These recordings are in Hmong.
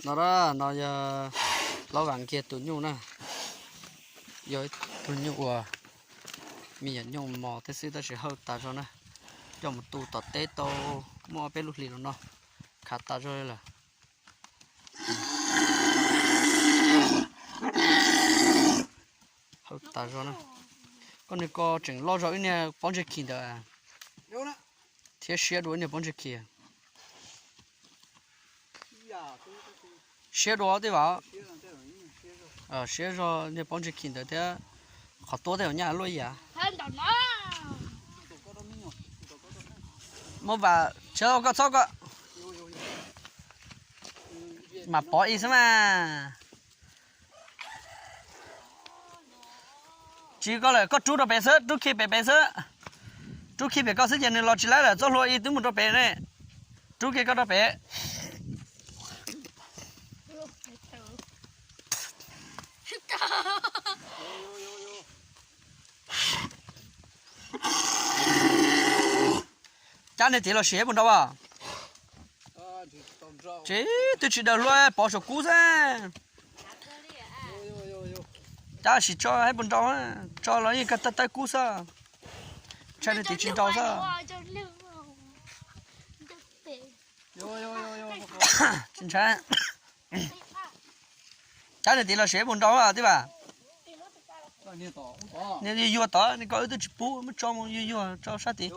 No, no yog Laub Vam Kiag tus nyuj na, yog ib tug nyuj uas me nyuam nyuj mos thiab xwb tab sis hawj tas zog na. Coj mus tu tom teb tau muaj ob peb lub hlis los no, khav tas zog li lawm. Hawj tas zog na. Koj niag ko tseem loj zog ib niag pob ntseg khi ntawd thiab, siab dua ib niag pob ntseg khi. Siab dua tij Vam. Siab zog niag pob ntseg khi ntawd thiab, qhov tuab tej nyaj luaj ib yam. Muab Vam, koj txhob, koj mam pov ib xwb mas. Tsis koj lawm, koj rub rau pem xwb, rub khi pem pem xwb. Rub khi pem koj xwb ces nws los tsis laib lawm, txoj hlua ib twb mus rau pem ne. Rub kiag koj rau pem. Cab niag tid los sim ib puas nrau as? Tsis, twb tsis daws hlua, pov saum kub xwb. Cab sim tso ib puas nrau, tso los yeej kawg tawb tawb kub xwb. Ntshai niag tid tsis nrau xwb. Tsis ntshai. Cab niag tid los sim ib puas nrau tij Vam. Niag yuag yuag tod, niag ko wb twb tsis pub, muab tso mus yuag yuag tso sab tid.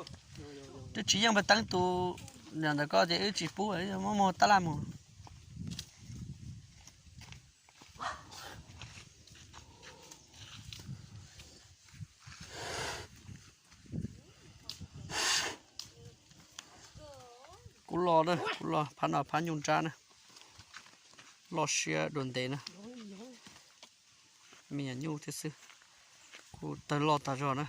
Twb tsis yeej npawg Teeb tus, ntawm ko ces wb tsis pub, muab muag tab laj mus. Kuv los na, kuv los phab no phab nyuj nrab na. Loj siab dua ntev na. Me nyuam nyuj thiab xwb. Kuv tawg loj tag zog na.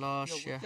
Loj siab.